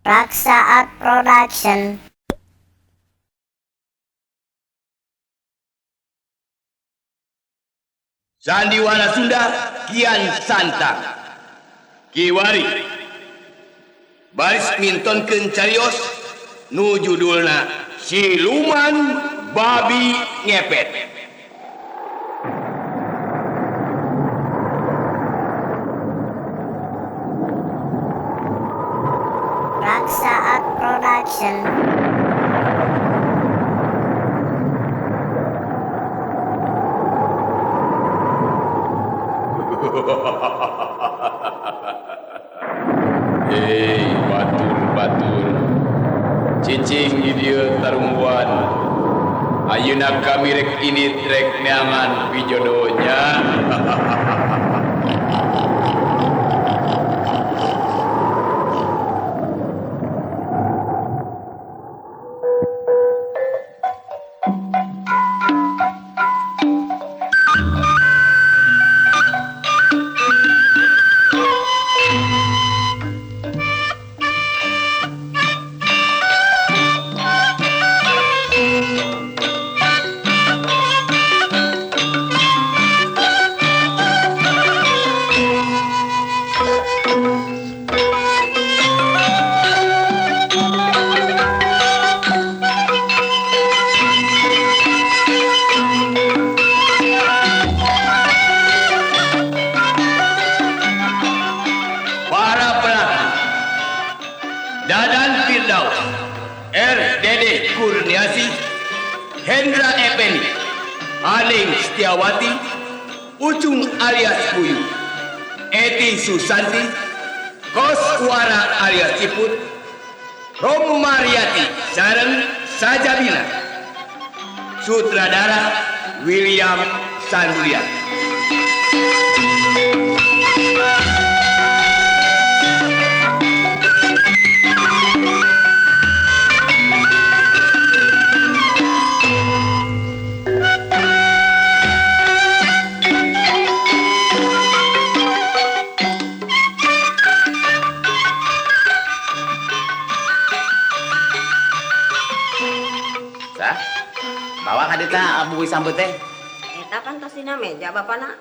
Raksa Art Production. Sandiwara Sunda Kian Santang. Kiwari baris mintonkeun carios nu judulna Siluman Babi Ngepet. Raksa Art Production. Hei batur-batur, cicing di dieu tarungguan. Ayeuna kami rek ini rek neangan pijodohnya. Para pelaku Dadan Firdaus, R. Dede Kurniasih, Hendra Effendi, Aning Setiawati, Ucung alias Puyu, Eti Susanti, Koswara alias Ciput, Romariati sareng Sajabina. Sutradara William Sandulia. Sah? Bawa ka ditu bubui sambut teh. Eta kan tos dina meja bapana.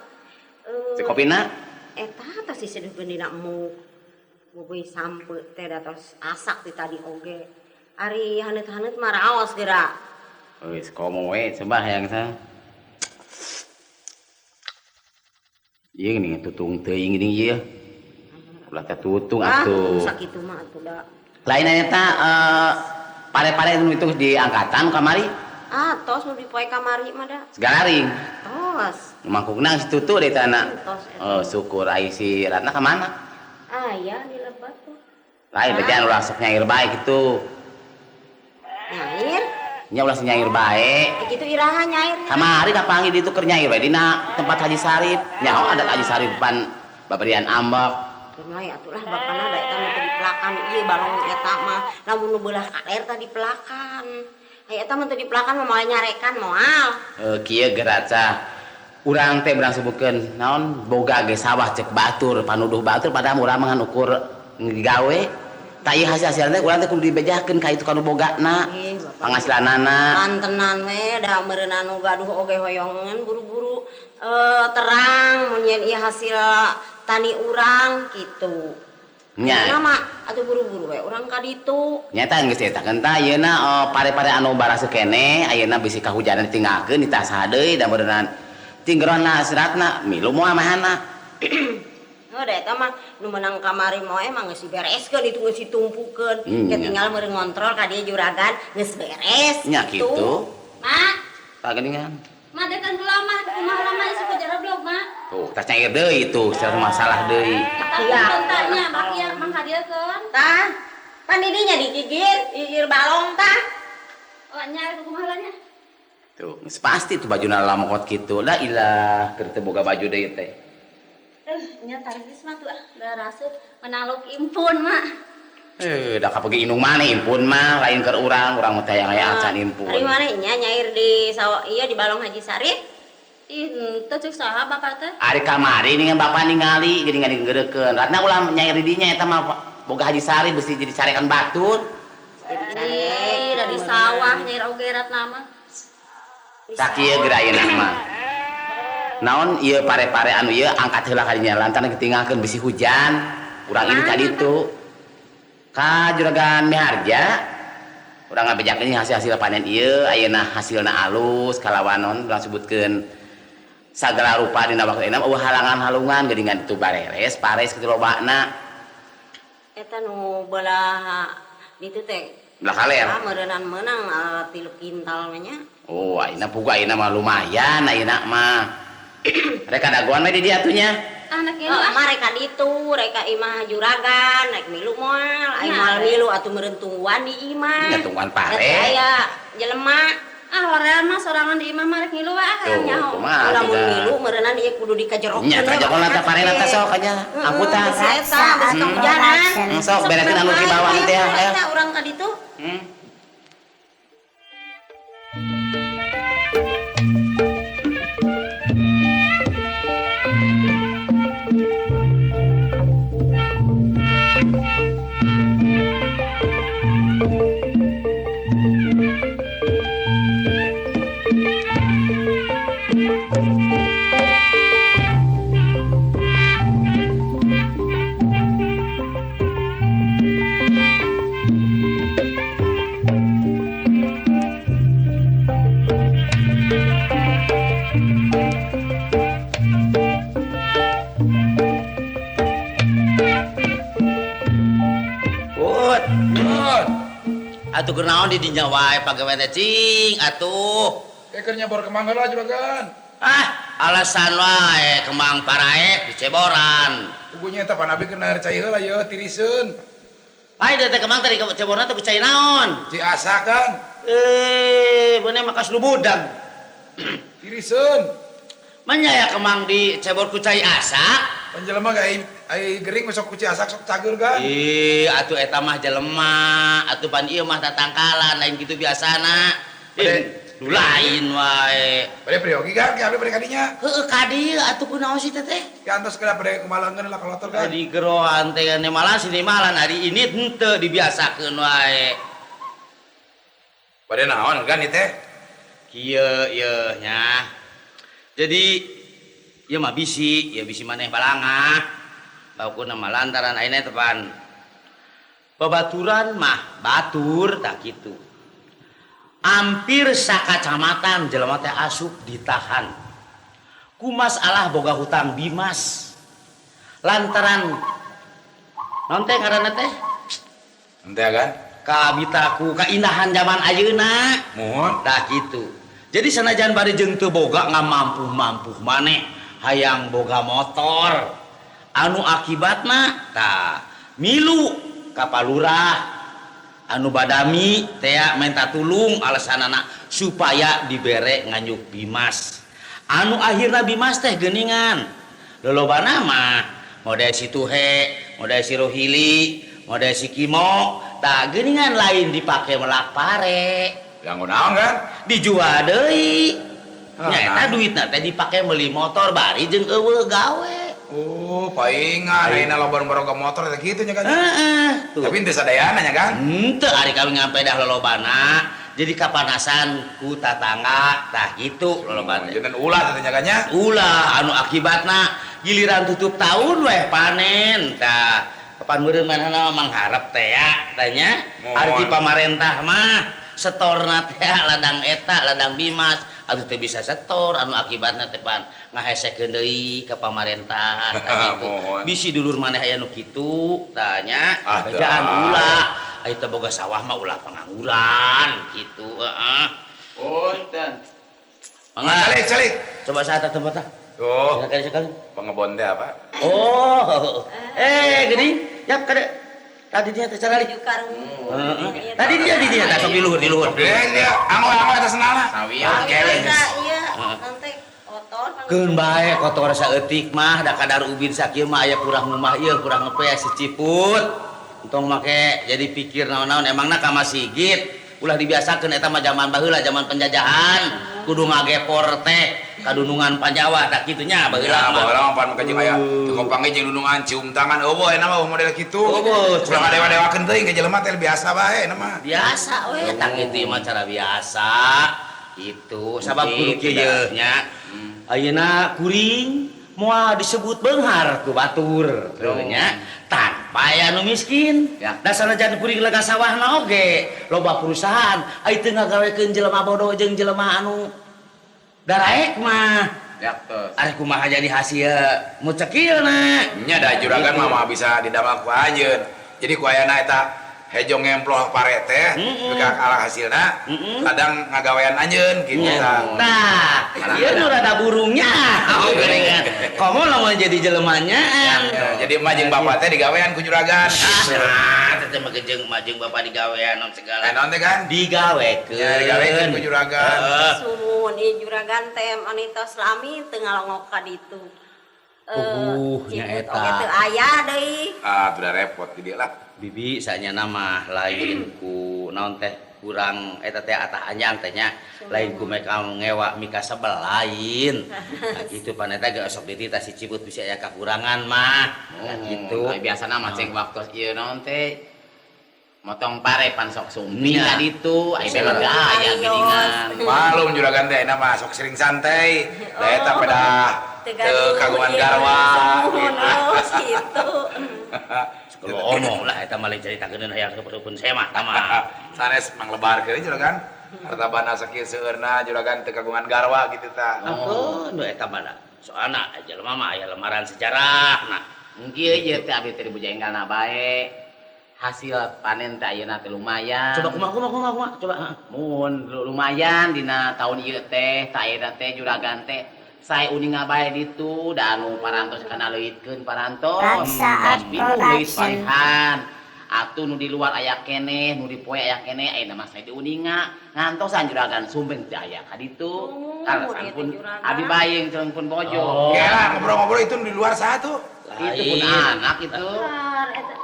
Si kopina? Eta tos diseduhkeun dina emuk. Bubui sampeut teh da tos asak ti tadi oge. Ari haneut-haneut mah raos geura. Geus komo we coba hayang sa. Ieu geuning tutung teuing geuning ieu. Ulah teh tutung atuh. Sakitu mah atuh da. Lain eta pare-pare nu itu di angkatan kamari. Ah, tos nu dipoe kamari mah da. Segalaring. Tos. Mangkukna si tutu deui tana. Tos eta. Oh, syukur ai si Ratna ka mana? Aya di lebet tuh. Lain bejaan ulah sok nyair bae kitu. Nyair? Nya ulah sok nyair bae. Kitu iraha nyair. Kamari kapanggih ditu keur nyair bae dina tempat Haji Sarip. Nyaho adat Haji Sarip pan babarian ambek. Kumaha atuh lah bapana da eta mah teu dipelakan ieu balong eta mah lamun nu beulah kaler tah dipelakan. Aya eta mah teu dipelakan mah moal nyarekan moal. Kieu geraca. Urang teh berang sebutkeun naon boga ge sawah cek batur panuduh batur padahal urang mah ngan ukur gawe. Tah ieu hasil-hasilna urang teh kudu dibejakeun ka itu ka nu bogana. Panghasilanana. Pantenan we da meureun anu gaduh oge hoyongan buru-buru terang mun yen ieu hasil tani urang kitu. Nya. Nama atuh buru-buru we urang ka ditu. Nyata geus eta tah ayeuna pare-pare anu baraseuh keneh ayeuna bisi kahujanan ditinggalkeun ditasah deui da meureunnan tinggerona seratna milu moal mahana. Heuh da eta mah nu meunang kamari moe mah geus dibereskeun itu geus ditumpukeun. Ke tinggal meureun ngontrol ka dieu juragan geus beres Nya kitu. Mak. Tah geuningan. Mak dekan heula mah kumaha lama isuk ke blog mak. Tuh, tas nyair deui tuh, secara masalah deui. Iya, tanya mak ieu mang hadiekeun. Tah. Pan didinya digigir, gigir balong tah. Oh, nya kumaha nya? Tuh, geus pasti tuh bajuna lamokot kitu. La ilah, keur teu boga baju deui teh. Nya tarigis mah tuh ah, da raseup menaluk impun mak. Da kapegi indung maneh impun mah lain keur urang, urang mah teh hayang aya acan impun. Ari maneh nya nyair di sawah ieu di balong Haji Sarip. Ih, henteu ceuk saha bapak teh? Ari kamari ningan bapak ningali geuningan digeureukeun. Ratna ulah nyair di dinya eta mah Boga Haji Sari besi jadi carekan batur. Ih, dari sawah nyair oge ratna mah. Sakieu geura ayeuna mah. Naon ieu pare-pare anu ieu angkat heula ka dinya lantaran ketinggalkeun besi hujan. Urang ini ka ditu. Ka Juragan Miharja. Urang ngabejakeun hasil-hasil panen ieu ayeuna hasilna alus kalawan naon urang sebutkeun sagala rupa dina waktu ayeuna eueuh halangan-halungan geuningan itu bareres pares kitu lobana. Eta nu belah ditu teh belah kaler. Ah meureunnan meunang 3 kintal mah nya. Oh, ayeuna pugu ayeuna mah lumayan ayeuna mah. Reka dagoan we di dieu atuh nya. Anak ieu ah mah reka ditu, reka imah juragan, rek milu moal, aya moal milu atuh meureun tungguan di imah. Nya tungguan pare. Aya jelema. Ah hoream mah sorangan di imah mah rek ngilu we ah hayang nyaho. Lamun milu meureunnan ieu kudu dikajerokeun. Nya kajerokeun teh parena teh sok nya angkutan. Eta besi kahujanan. Sok bereskeun anu di bawah teh aya. Eta urang ka ditu. Atuh kunaon di dinya wae pagawe teh cing atuh. Keur nyebor kemang heula juragan. Ah, alasan wae kemang parae diceboran. Pugunya eta pan abi keur naer cai heula yeuh tiriseun. Ai da teh kemang teh diceborna teh ku cai naon? Ciasakan. Eh, beuneh mah kas lubudang. Tiriseun. Manya ya kemang dicebor ku cai asak? Panjelema ge ai gering sok ku ciasak sok cager kan. Ih, atuh eta mah jelema, atuh pan ieu mah tatangkalan lain kitu biasana. Lu lain wae. Bade priyogi kan ke abi bade kadinya. Heueuh ka dieu atuh kunaon sih teteh? Ya antos kena bade kumalangeun lah kalotor kan. Di geroan teh malan sini malan hari ini henteu dibiasakeun wae. Bade naon kan ieu teh? Kieu ieu nya. Jadi ieu mah bisi, ieu bisi maneh balangah. Baukuna mah lantaran ayeuna tepan babaturan mah batur tak kitu. Hampir sakacamatan jelema teh asup ditahan. Ku masalah boga hutang Bimas. Lantaran naon teh ngaranna teh? Henteu kan? Kabitaku kaindahan zaman ayeuna. Muhun. Tah kitu. Jadi sanajan bari jeung teu boga ngamampuh-mampuh maneh hayang boga motor. Anu akibatna tah milu ka palurah anu badami tea minta tulung alasanana supaya dibere nganyuk Bimas. Anu akhirna Bimas teh geuningan lolobana mah model si Tuhe, model si Rohili, model si Kimo, tah geuningan lain dipake melak pare. Yang naon kan? Dijual deui. Nya eta duitna teh dipake meuli motor bari jeung eueuh gawe. Oh, paingan ayeuna loba nu baroga motor teh kitu nya kan. Heeh. Tapi henteu sadayana nya kan? Henteu ari kawin ngampedah lolobana. Jadi kapanasan ku tatangga tah kitu lolobana. Janten ulah teh nya kan nya? Ulah anu akibatna giliran tutup tahun weh panen tah. Kapan meureun manehna mangharep teh ya tah nya. Ari pamarentah mah setorna teh ladang eta ladang Bimas atuh teu bisa setor anu akibatna teh pan ngahesekeun deui ka pamarentah tah kitu. Bisi dulur maneh aya nu kitu tah nya bejaan ulah aya teh boga sawah mah ulah pangangguran kitu heeh. Punten. Mangga calik calik. Coba saat tempat tah. Oh. Sekali-sekali. Pangebon teh apa? Oh. Geuning. Yap kade. Tadi dia teh caralik. Heeh. Tadi dia di dia tah sok di luhur di luhur. Dia anggo-anggo eta senalna. Sawian keles. Iya, nanti kotor. Keun bae kotor saeutik mah da kadar ubin sakieu mah aya kurang ngumah ieu kurang ngepe si Ciput. Entong make jadi pikir naon-naon emangna ka Masigit. Ulah dibiasakeun eta mah zaman baheula zaman penjajahan. Kudu ngagepor teh kadunungan Panjawa tah kitu nya baheula mah. Baheula mah pan ka jeung aya teu kompange jeung dunungan cium tangan eueuh eta mah model kitu. Eueuh ulah ngadewa-dewakeun teuing ka jelema teh biasa bae eta mah. Biasa we tah kitu mah cara biasa. Itu sabab kudu kieu ye nya. Ayeuna kuring moal disebut beunghar ku batur nya tanpa aya nu miskin. Da sanajan kuring lega sawahna oge loba perusahaan ai teu ngagawekeun jelema bodoh jeung jelema anu daraek mah. Ari kumaha jadi hasil mucekilna nya da juragan mah bisa didamel ku anjeun. Jadi ku ayana eta hejo ngemploh pare teh ka kalah hasilna kadang ngagawean anjeun kitu tah. Tah, ieu nu rada burungnya. Oh geuningan. Komo lamun jadi jelemanya. Jadi emak jeung bapak teh digawean ku juragan. Ah, teh mah jeung emak jeung bapak digawean naon segala. Naon teh kan? Digawekeun. Ya digawekeun ku juragan. Sumun ieu juragan teh anu tos lami teu ngalongok ka ditu. Nya eta. Oge teu aya deui. Ah, sudah repot di dieu lah. Bibi sanyana mah lain ku naon teh kurang eta teh atah anjang teh nya lain ku mereka ngewa mika sebel lain. Nah kitu pan eta ge sok dititah si Ciput bisa aya kakurangan mah. Nah kitu. Biasana mah cek waktu ieu naon teh motong pare pan sok sumi ka ditu aya belega aya geuningan. Malum juragan teh ayeuna mah sok sering santai. Da eta pedah teu kagungan garwa gitu. Kalau omong lah eta mah lain caritakeun hayang saperupun saya mah tah. Sanes manglebarkeun juragan. Harta banda sakieu seueurna juragan teu kagungan garwa kitu tah. Oh, nu eta mah soalna jelema mah aya lemaran sejarah nah. Kieu ieu teh abdi teh dibuja enggalna bae. Hasil panen teh ayeuna teh lumayan. Coba kumaha coba. Mun lumayan dina tahun ieu teh tah ayeuna teh juragan teh sae uninga bae ditu da anu parantos kana leuitkeun parantos. Saat production. Atuh nu di luar aya keneh, nu di poe aya keneh, ayeuna mah sae diuninga. Ngantosan juragan sumbeng teh aya ka ditu. Kaleresan pun abdi bayeng sareng pun bojo. Kela ngobrol-ngobrol itu di luar saha tuh? Itu pun anak itu.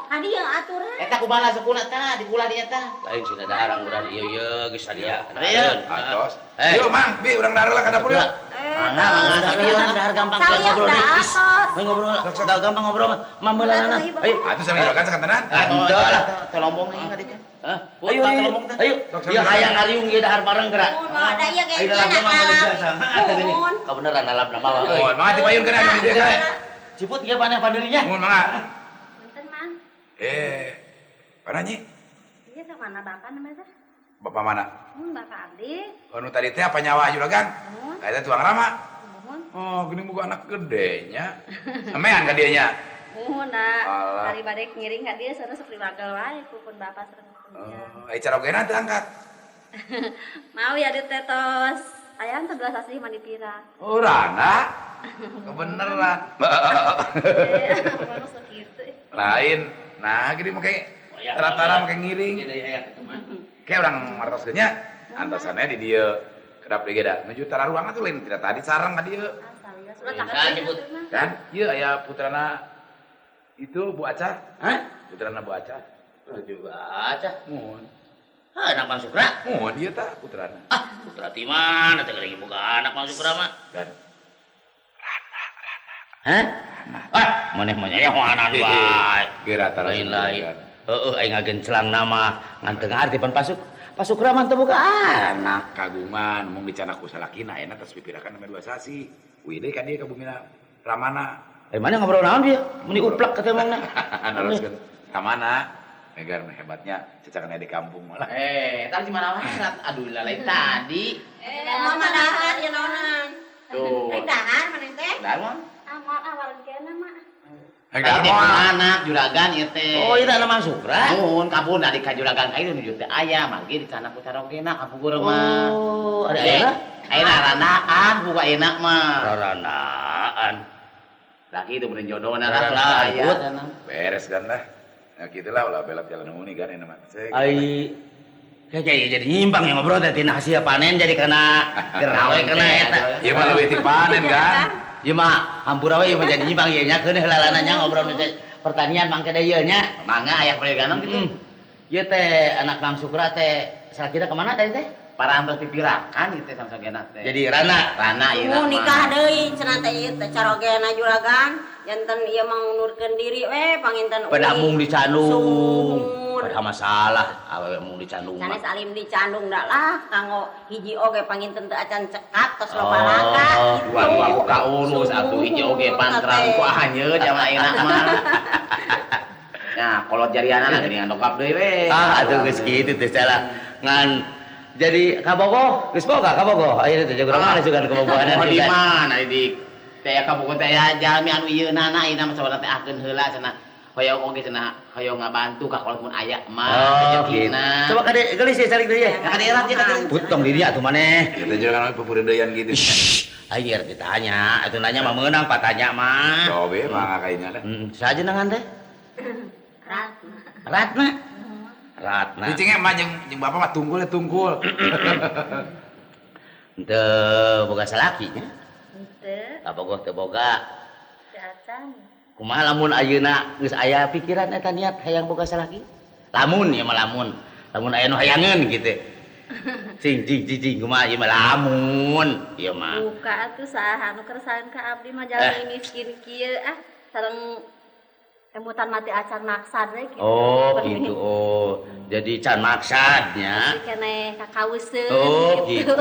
Adi yang aturan. Eta kumaha sukuna tah dikulah dinya tah. Lain sina dahar angguran ieu ieu geus sadia. Atos. Yuk Mang, bi urang dahar lah ka dapur yuk. Mangga mangga dahar gampang ngobrol deui. Ngobrol gampang ngobrol mah mameulanana. Ayo atuh sareng juragan sakantenan. Henteu lah tolombong ieu ka dieu. Hah? Ayo ayo. Ieu hayang ngariung ieu dahar bareng geura. Mun da ieu ge nya. Kabeneran alap nama euy. Mun mangga dipayun kana di dieu. Ciput ieu paneh pandirinya. Mun mangga. Punten Mang. Mana nyi? Iya ke mana bapak namanya teh? Bapak mana? Mun bapak abdi. Oh nu tadi teh apa nyawa juragan? Mun. Eta tuang rama. Mun. Oh, geuning boga anak gedenya. Amean ka dieu nya. Mun da. Ari bade ngiring ka dieu sareng sok diwagel wae ku pun bapak sareng Oh, ai carogena teu angkat. Mau ya di teh tos. Aya 11 sasih mandi pira. Oh, rana. Kebeneran. Lain. Nah, gini make tara-tara make ngiring. Kayak orang martoskeun nya. Antosannya di dieu kedap deui da. Nuju tara ruangan tuh lain tidak tadi sareng ka dieu. Kan ieu aya putrana itu Bu Aca. Hah? Putrana Bu Aca. Nuju Bu Aca. Mun. Hah, anak Mang Sukra? Mun ieu tah putrana. Ah, putra ti mana teh geuning boga anak Mang Sukra mah. Dan Rana. Hah? Ah, maneh mah nyahoanan wae. Geura tara lain-lain. Heeh, aing ngagencelang nama ngan teu ngarti pan pasuk. Pasukra mah teu boga anak. Kagungan mung dicana ku salakina ayeuna tos pipirakan ame 2 sasi. Uih deui ka dieu ka bumina Ramana. Eh mana ngobrol naon dia? Meni uplek ka teh mangna. Naroskeun Ramana. Negar hebatnya cacakan di kampung malah. Tadi di mana wae? Aduh lain tadi. Mama dahar ya naonan. Tuh. Rek dahar maneh teh? Dahar mah. Amal awaran kena mah. Rek dahar mah anak juragan ieu teh. Oh, ieu anak Mang Sukra. Nuhun kapun ari ka juragan ka ieu nuju teh aya manggi dicana ku carogena kapungkur mah. Oh, ada ayeuna? Ayeuna ranaan buka enak mah. Raranaan. Laki itu bener jodohna lah aya. Beres kan lah. Nah gitu lah ulah belak jalan muni kan enak mah. Ai kayak jadi nyimpang yang ngobrol teh tina hasil panen jadi kana gerawe kana eta. Ieu mah leuwih ti panen kan. Ieu mah hampura we ieu mah jadi nyimpang ieu nya keuneuh lalana nya ngobrol pertanian mangke deui ieu nya. Mangga aya perdagangan gitu. Ieu teh anak Mang Sukra teh salakina ka mana tadi teh? Parantos pipirakan ieu teh samsogena teh. Jadi rana, rana ieu mah. Nikah deui cenah teh ieu teh carogena juragan, janten ieu mah ngundurkeun diri we panginten uih. Pada mung dicandung. Pada masalah awewe mung dicandung. Sanes alim dicandung da lah kanggo hiji oge panginten teu acan cekap tos loba laka gitu. Dua ka urus atuh hiji oge pantrang ku anjeun jaman ayeuna mah. Nah, kolot jariana geuningan dongkap deui we. Ah, atuh geus kitu teh salah. Ngan jadi kabogoh, geus boga kabogoh. Ayeuna teh urang mana sugan kabogohanan. Di mana di teh kabogoh teh jalmi anu ieu nana ayeuna mah sabarna teh akeun heula cenah. Hoyong oge cenah hoyong ngabantu ka kolot mun aya mah rezekina. Coba kade geulis ye calik deui ye. Kade erat ye kade. Putong di dieu atuh maneh. Kita juga kan pepureudeuyan gitu. Aing geus ditanya, atuh nanya mah meunang patanya mah. Cobe mah kayaknya lah. Saja nangan teh. Ratna. Ratna. Ratna. Cicing mah jeung bapak mah tunggul tunggul. Henteu boga salaki nya. Henteu. Kabogoh teu boga. Teu acan. Kumaha lamun ayeuna geus aya pikiran eta niat hayang boga salaki? Lamun ieu mah lamun. Lamun aya nu hayangeun kitu. Cing cing cing kumaha ieu mah lamun ieu mah. Buka atuh saha nu kersaan ka abdi mah jalmi miskin kieu ah sareng emutan mati acan maksad we kitu. Oh gitu. Oh, jadi can maksad nya. Keneh kakauseun. Oh gitu.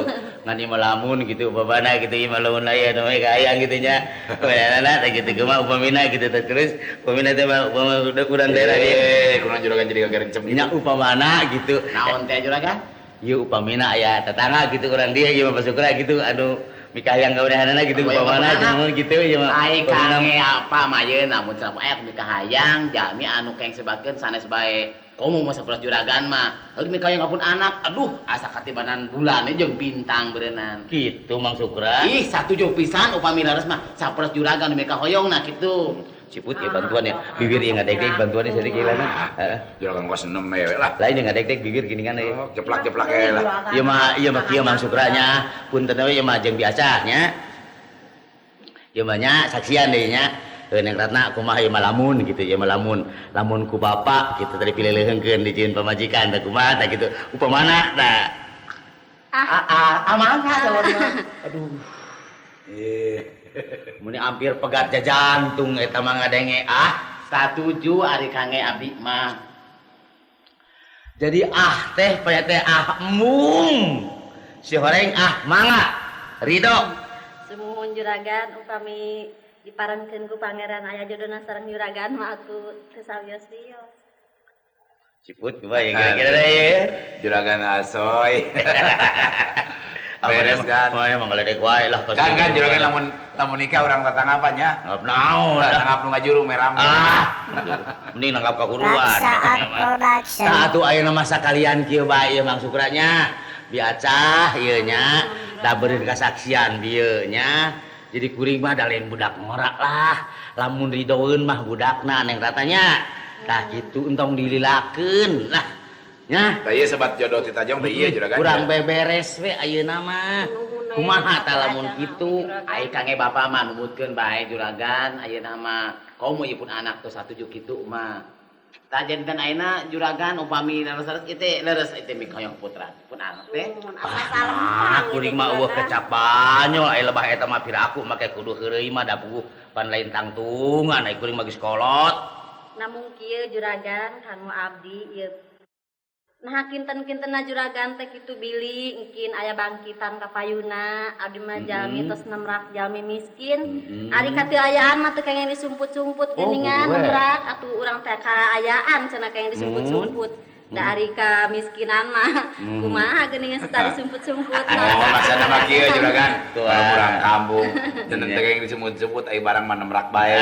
Ngan ieu mah lamun gitu upamana gitu ieu mah lamun aya nu we kahayang kitu nya. Kumaha teh gitu kumaha upamina gitu teh terus upamina teh mah upama urang daerah ieu. Kurang juragan jadi garencem gitu. Nya upamana gitu. Naon teh juragan? Ieu upamina aya tetangga gitu urang dieu ieu mah pasukra gitu anu mikahayang kaudahanana gitu upamana jeung gitu ieu mah. Ai kange apa mah yeuna mun cenah aya mikahayang jalmi anu keng sebakeun sanes bae. Komo mah saperas juragan mah. Lalu mikahayang apun anak, aduh asa katibanan bulan jeung bintang beureunan. Kitu Mang Sukra. Ih satuju pisan upami leres mah saperas juragan mikahoyongna kitu. Ciput ya bantuan ya, bibir yang ngadek-dek bantuannya sedikit gilana. Heeh. Juragan kos enem we lah. Lain yang ngadek-dek bibir gini kan ya. Jeplak-jeplak we lah. Ieu mah kieu Mang Sukra nya, punten we ieu mah jeung biasa nya. Ieu mah nya saksian deui nya. Neng Ratna kumaha ieu mah lamun gitu, ieu mah lamun. Lamun ku bapak gitu tadi pileuleungkeun dijieun pamajikan teh kumaha tah gitu. Upamana tah. Ah mangga sawarna. Aduh. Muni hampir pegat jantung eta mah ngadenge ah. Satuju ari kange abdi mah. Jadi ah teh paya teh ah mung. Si horeng ah mangga. Ridho. Sumuhun juragan upami diparengkeun ku pangeran aya jodona sareng juragan mah aku teu sawios-wios. Ciput kumaha ya kira-kira deui. Juragan asoy. Beres kan. Mah emang ngeledek wae lah. Kan kan juragan lamun lamun nikah urang tatangap nya. Nangap naon? Nangap nu ngajuru merame. Ah. Mending nangap kakuruan. Tah atuh ayeuna mah sakalian kieu bae ieu Mang Sukra nya. Biacah ieu nya, da beureun kasaksian bieu nya. Jadi kuring mah da lain budak ngora lah. Lamun ridoeun mah budakna Neng Ratanya. Tah kitu entong dililakeun lah. Nya, tah ieu sebat jodoh ti tajong teh ieu juragan. Kurang beberes we ayeuna mah. Kumaha tah lamun kitu? Ai kange bapa mah numutkeun bae juragan ayeuna mah. Komo ieu pun anak teh satuju kitu mah. Tah janten ayeuna juragan upami leres-leres ieu teh leres ieu teh mikahoyong putra pun anak teh. Ah, kuring mah eueuh kecap banyol ai lebah eta mah piraku make kudu heureuy mah da puguh pan lain tangtungan ai kuring mah geus kolot. Namung kieu juragan kanggo abdi ieu. Nah kinten-kintenna juragan teh kitu bilih engkin aya bangkitan ka payuna abdi mah jalmi tos nemrak jalmi miskin. Ari kateu ayaan mah teu kenging disumput-sumput geuningan nemrak atuh urang teh kaayaan cenah kenging disumput-sumput. Da ari kamiskinan mah kumaha geuningan satari disumput-sumput. Oh maksana mah kieu juragan. Urang kampung janten teh kenging disumput-sumput ai barang mah nemrak bae.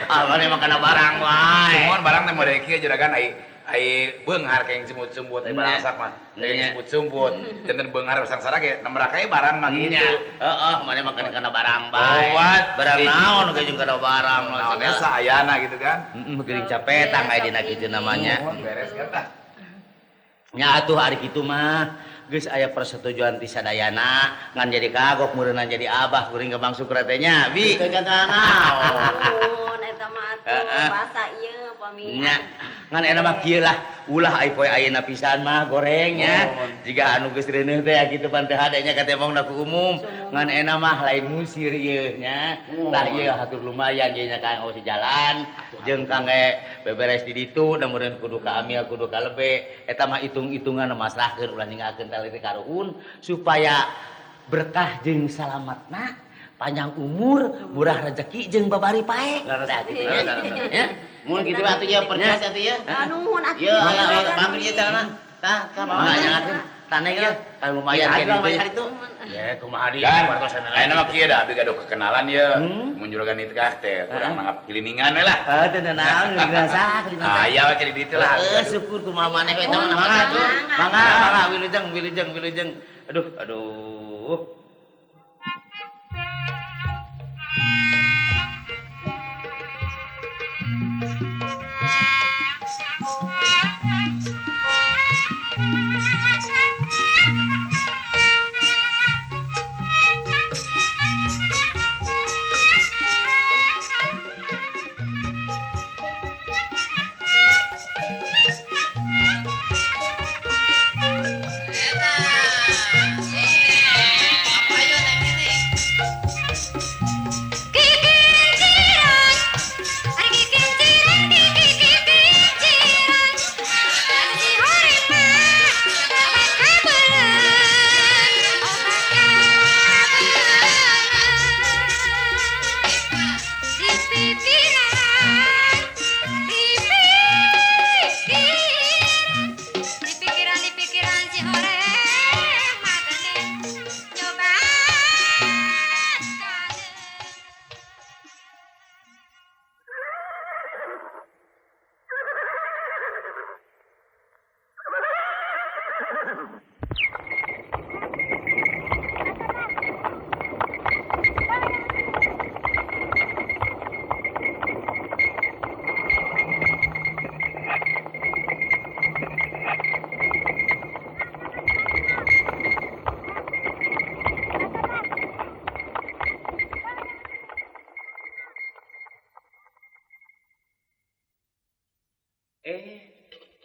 Ah mane mah kana barang wae. Cuman barang teh model kieu juragan ai ai beunghar keng sembut-sembut ai barang sak mah keng sembut-sembut janten beunghar sangsara ge nemrak aya barang mah gitu. Heeh, mane mah kana barang bae. Barang naon ge jeung kana barang naon saayana gitu kan. Heeh, geuring capetang aya dina kitu namanya. Beres kan tah. Nya atuh ari kitu mah geus aya persetujuan ti sadayana ngan jadi kagok meureunna jadi abah kuring ka Bang Sukra teh nya bi. Teu naon. Eta mah atuh bahasa ieu pami. Nya ngan eta mah kieu lah Ulah ai poe ayeuna pisan mah gorengnya. Jiga anu geus reuneuh teh kitu pan teu hade nya katemongna ku umum. Ngan enak mah lain musir ieu nya. Tah ieu hatur lumayan ieu nya kang si jalan jeung kang beberes di ditu da meureun kudu ka amil kudu ka lebe. Eta mah hitung-hitungan masrahkeun ulah ninggalkeun tali teh karuhun supaya berkah jeung salamatna, panjang umur, murah rezeki jeung babari pae. Tah kitu nya. Mun kitu atuh ya percaya atuh ya. Nuhun atuh. Ieu ala pamit ieu carana. Tah, tah mangga nyangakeun. Taneh ieu kan lumayan kitu. Itu. Ya kumaha di wartosan. Ayeuna mah kieu da abdi gaduh kekenalan ieu. Mun juragan itu kah teh urang nanggap kiliningan we lah. Heuh teu naon ngerasa kiliningan. Aya we di ditu lah. Heuh syukur kumaha maneh we eta mah mangga atuh. Mangga mangga wilujeng wilujeng wilujeng. Aduh aduh.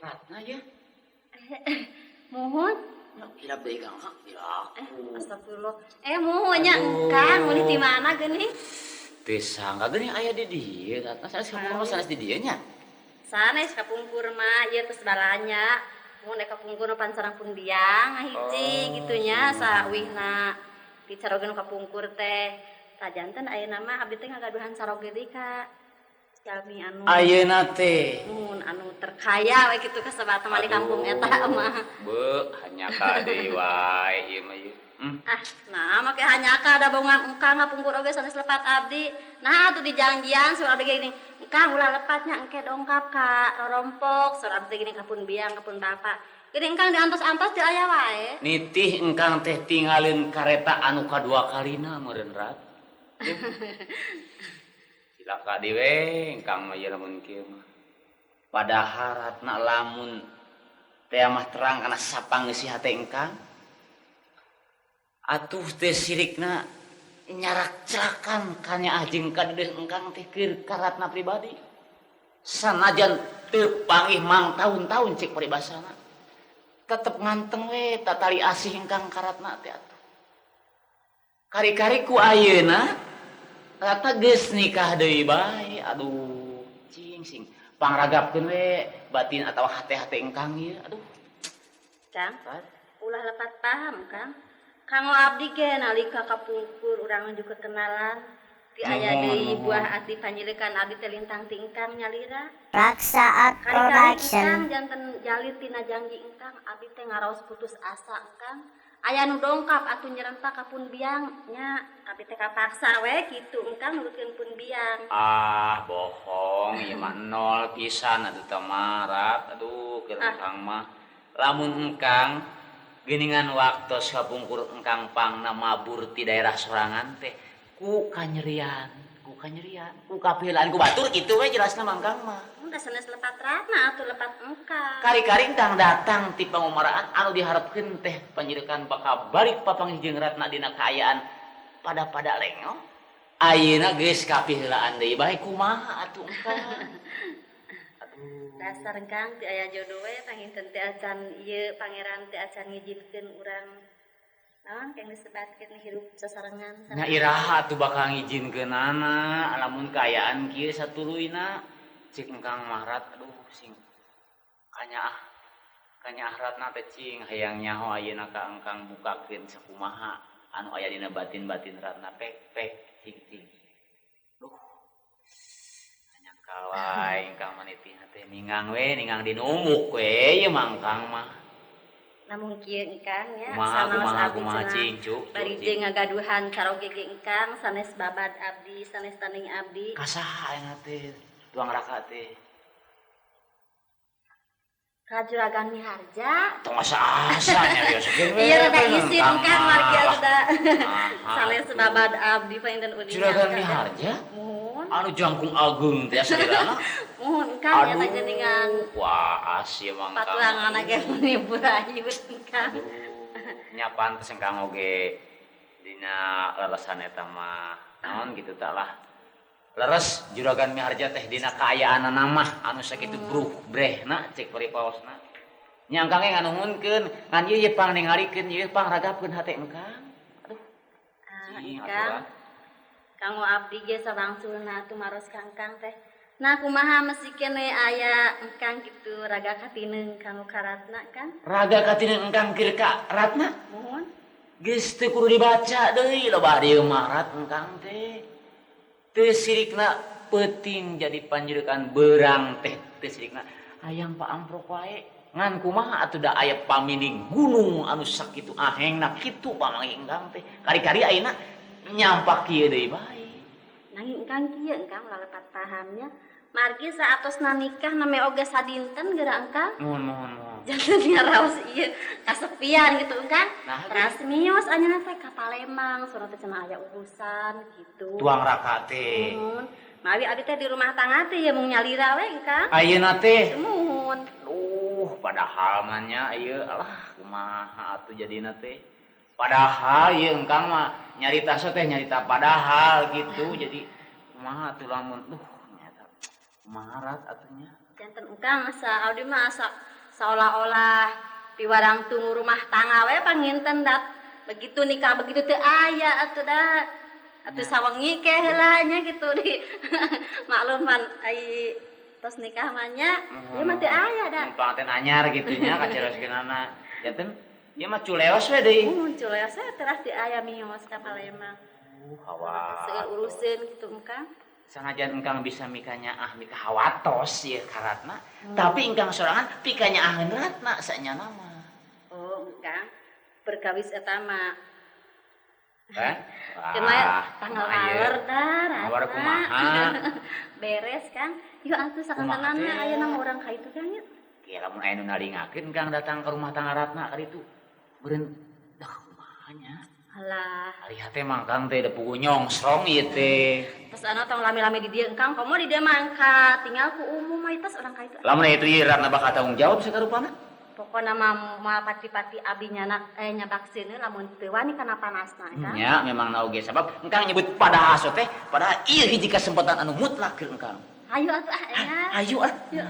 Ratna ya? Muhun. Kira deui Kang piraku. Astagfirullah. Muhun nya Kang, mun di mana geuning? Teu sangka geuning aya di dieu Ratna sanes kapungkur mah sanes di dieu nya. Sanes kapungkur mah ieu tos balanya. Mun eka kapungkur pan sareng pun biang ngahiji kitu nya sawihna. Di caroge nu kapungkur teh. Tah janten ayeuna mah abdi teh ngagaduhan caroge deui ka jalmi anu ayeuna teh mun anu terkaya we kitu kasebat mah di kampung eta mah. Beuh, hanyaka deui wae ieu mah ieu. Ah, nah make hanyaka da bongan engkang ngapungkur oge sanes lepat abdi. Nah atuh dijanjian saur abdi geuning, engkang ulah lepatnya engke dongkap ka rorompok saur abdi geuning ka pun biang ka pun bapak. Geuning engkang diantos-antos teu aya wae. Nitih engkang teh tinggalin kareta anu kadua kalina meureun Rat. Cilaka deui we engkang mah ieu lamun kieu mah. Padahal Ratna lamun teh mah terang kana sapangeusi hate engkang. Atuh teh sirikna nyarak celakan kanya ajeng kadeuh engkang teh keur ka Ratna pribadi. Sanajan teu panggih mang taun-taun cek paribasana. Tetep nganteng we tatali asih engkang ka Ratna teh atuh. Kari-kari ku ayeuna Ratna geus nikah deui bae. Aduh, cing sing pangragapkeun we batin atawa hate-hate engkang ieu. Aduh. Kang, ulah lepat paham, Kang. Kanggo abdi ge nalika kapungkur urang nuju kekenalan ti aya deui buah ati panyilekan abdi teh lintang ti engkang nyalira. Raksaat Production. Engkang janten jalir tina janji engkang abdi teh ngaraos putus asa engkang. Aya nu dongkap atuh nyerentak ka pun biang nya abdi teh kapaksa we kitu engkang nurutkeun pun biang. Ah, bohong ieu mah nol pisan atuh teh marat. Aduh, keur engkang mah lamun engkang geuningan waktos kapungkur engkang pangna mabur ti daerah sorangan teh ku kanyerian, ku kapilaan ku batur kitu we jelasna mah engkang mah. Mun da sanes lepat Ratna atuh lepat engkang. Kari-kari engkang datang ti pangumaraan anu diharepkeun teh panyirekan bakal balik papanggih jeung Ratna dina kaayaan pada-pada lengo. Ayeuna geus kapiheulaan deui bae kumaha atuh engkang. Da Dasar Kang teu aya jodoh we panginten teu acan ieu pangeran teu acan ngijinkeun urang naon kang disebatkeun hirup sasarengan. Nya iraha atuh bakal ngijinkeunana lamun kaayaan kieu satuluyna cik engkang mahrat aduh sing kanyaah Ratna teh cing hayang nyaho ayeuna ka engkang bukakeun sakumaha anu aya dina batin-batin Ratna pek pek cing cing. Duh. Kanyakal wae engkang manitih teh ningang we ningang dinumuk we ieu mah engkang mah. Namun kieu engkang nya Kumaha kumaha kumaha cing cu. Bari jeung ngagaduhan caroge ge engkang sanes babad abdi sanes taning abdi. Ka saha ayeuna teh tuang raka teh? Ka Juragan Miharja. Tong asa-asa nyarioskeun we. Iya rada isin engkang margi atuh. Sanes babad abdi panginten uningan. Juragan Miharja? Muhun. Anu jangkung ageung teh asalna. Muhun engkang eta geuningan. Wah, asih emang engkang. Patulangan ge meni burayut engkang. Nya pantes engkang oge dina lelesan eta mah naon kitu tah lah. Leres Juragan Miharja teh dina kaayaanana mah anu sakitu bruh brehna cek paripaosna. Nya engkang ge nganuhunkeun ngan ieu ye pang ningalikeun ieu pang ragapkeun hate engkang. Aduh. Engkang. Kanggo abdi ge sawangsulna tumaros ka engkang teh. Nah kumaha mesi kene aya engkang kitu raga katineung kanggo ka Ratna kan? Raga katineung engkang keur ka Ratna? Muhun. Geus teu kudu dibaca deui loba dieu mah Rat engkang teh. Teu sirikna peuting jadi panjurukan beurang teh teu sirikna hayang paamprok wae ngan kumaha atuh da aya pamini gunung anu sakitu ahengna kitu pamanggih engkang teh kari-kari ayeuna nyampak kieu deui bae. Nanging engkang kieu engkang lalepat pahamnya margi saatosna nikah name oge sadinten geura engkang. Muhun muhun muhun. Janten ngaraos ieu kasepian gitu engkang. Nah, teras mios anjeunna teh ka Palembang sono teh cenah aya urusan gitu. Tuang raka teh. Muhun. Mawi abdi teh di rumah tangga teh ya mung nyalira we engkang. Ayeuna teh. Muhun. Duh, padahal mah nya ieu alah kumaha atuh jadina teh. Padahal ieu engkang mah nyarita teh nyarita padahal gitu jadi kumaha atuh lamun duh nyata kumaha Rat atuh nya. Janten engkang asa abdi mah asa seolah-olah piwarang tunggu rumah tangga we panginten dat begitu nikah begitu teu aya atuh da atuh sawengi ke heula nya gitu di maklum pan ai tos nikah mah nya ieu mah teu aya da. Panganten anyar kitu nya kaceroskeunana. Janten ieu mah culeos we deui. Culeos we teras teu aya mios ka Palembang. Hawa. Seueur uruseun kitu engkang. Sanajan engkang bisa mikanyaah mika hawatos ieu ka Ratna, tapi engkang sorangan pikanyaaheun Ratna sanyana mah. Oh, engkang perkawis eta mah. Hah? Cenah tanggal waler da Ratna. Waler kumaha? Beres Kang. Yuk atuh sakantenan ayeuna mah urang ka itu Kang yuk. Kieu lamun aya nu nalingakeun Kang datang ka rumah tangga Ratna ka ditu. Beureun dah kumaha nya? Alah. Ari hate mah Kang teh da puguh nyongsrong ieu teh. Tos anu tong lami-lami di dieu engkang komo di dieu mangka tinggal ku umum mah tos urang ka itu. Lamun aya itu ieu Ratna bakal tanggung jawab sakarupana. Pokona mah moal pati-pati abdi nyanak nyabak seuneu lamun teu wani kana panasna Kang. Nya memang na oge sabab engkang nyebut padahal teh padahal ieu hiji kasempatan anu mutlak keur engkang. Hayu atuh ah enak. Hayu ah. Yuk.